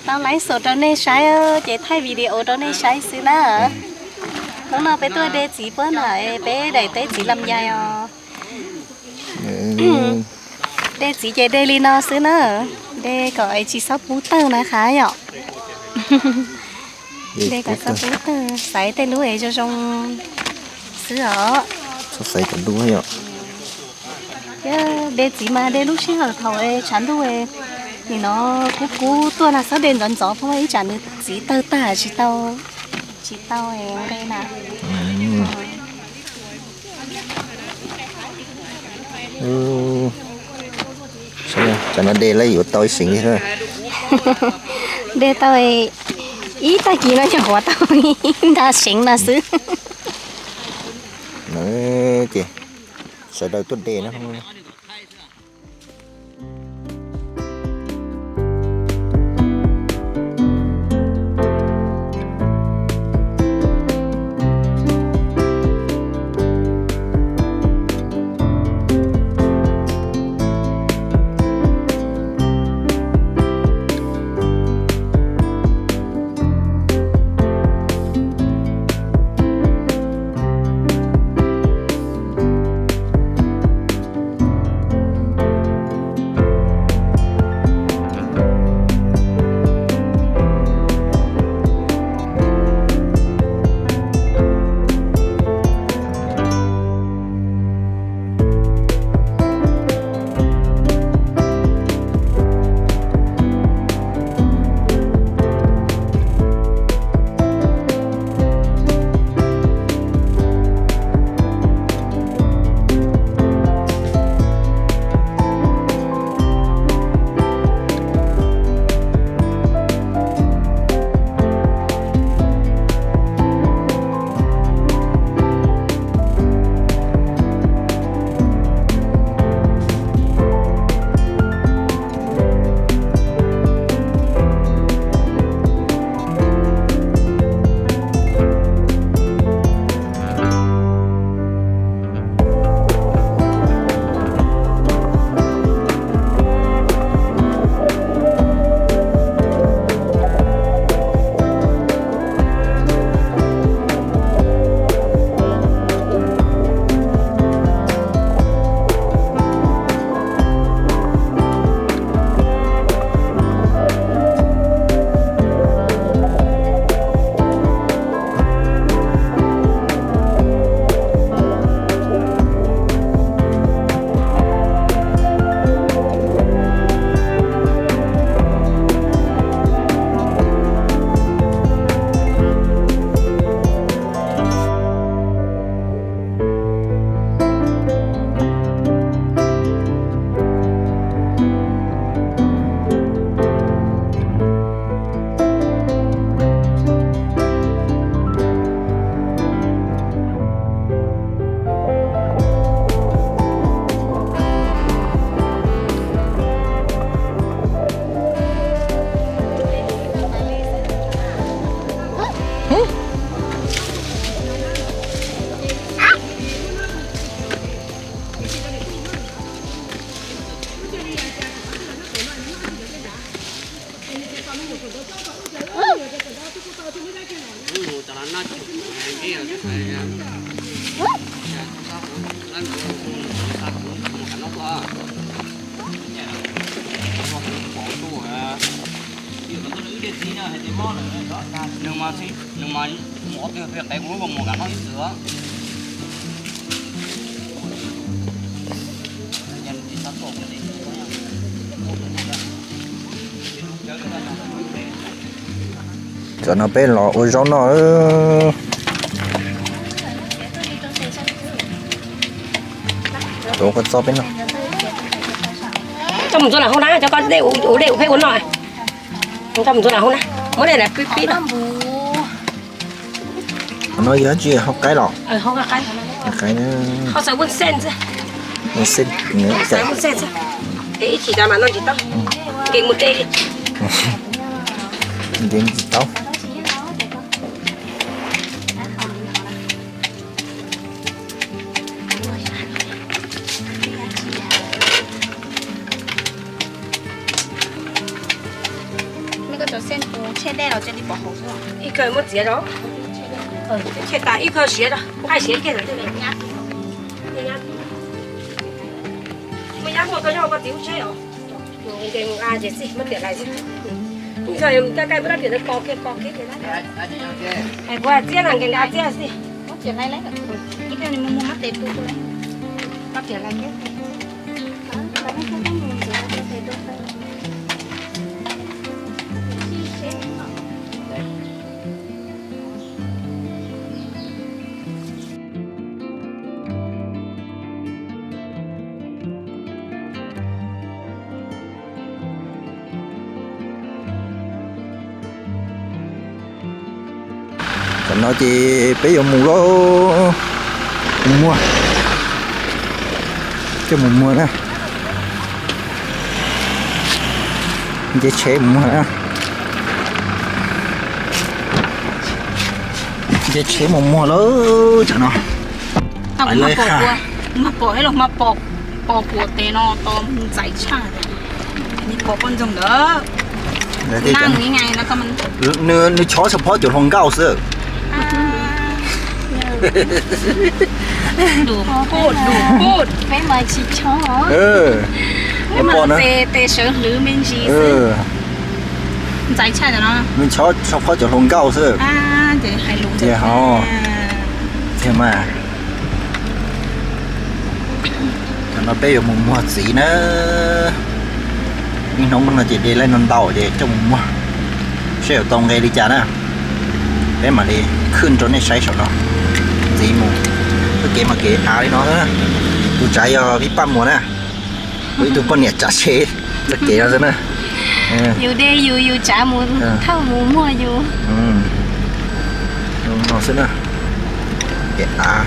Tau laiv xom rau nej saib, ces thaij video rau nej saib xwb na. Hnub no peb tuaj de txiv puab na, peb daim teb txiv lam yais os. De txiv ces de li no xwb na, de kom tsis txhob pub tawg na qab yom. De kom txhob pub tawg, xaiv tej lub es zoo zoo xwb os. Txhob xaiv cov dub yom. Thiab de txiv mas de lub sij hawm thaum tshav ntuj, nim no kub kub tuaj na, txhob de ntxov ntxov, pheej ib tsam nws txiv tawg tag tsis tau, tsis tau nqe na. Tsam no de lawm yuav tau ib seev li. De tau ib tag kis no yog huav tau ib nta seev no xwb. Ces sawv daws tuaj de na. Tam no peb los ua zaub noj. Tuav kua txob peb noj. Coj mus ntxuav lam hauv na, coj koj ua dej ua peb ua noj. Coj mus ntxuav lam hauv na, muab dej lam pib pib no. Qhov no yog dab tsi, hauv qaib los? Hauv qaib. Ib chim tas mam noj tsis tau, nkees mus teb li. Nkees tsis tau. Nej koj cov xej Ib kawg muab txiav rau, ib kawg siav rau, nqaij siav kiag. Muaj nyab muaj koj nyob koj txiv ub tsheb os. Nqes mus nqa ces xij muab tiam lais xwb. Ib kawg koj kaij muab rab riam ntawd pos kiag pos kiag ces lawm. Hais kuv hais txiab na nqes nqa txiab xij. Tam no ces peb yuav mus lauj, mus muag, coj mus muag na. Nce tsheb mus muag na, nce tsheb mus muag lauj tam no. Mas pom ib los mas pom kuv tes no to ntxais tshaj, pom poj ntxoog ntawd. Nws chob tshaj phob cov hluas nkauj xwb. Peb mas tsis chob, peb mas tes sawv hlwv me ntsis xwb. Ntxais tshaj no, nws chob tshaj phob cov hluas nkauj xwb. Ces hais lus tiag mas. Tam no peb yuav mus muag txiv na. Niaj hnub no ces de laij no ntau ces coj mus muag seb yuav tau nqe li cas na. Peb mam li khwb rau nej saib saum no. Ntxiv mus, txoj kev mas kev av li no xwb na. Tus tsav yog Vij Paj Muas na, kuv ib tug poj niam tsav tsheb txoj kev no xwb na. Yus de yus, yus tsav mus thauj mus muag yus. No xwb na, kev av.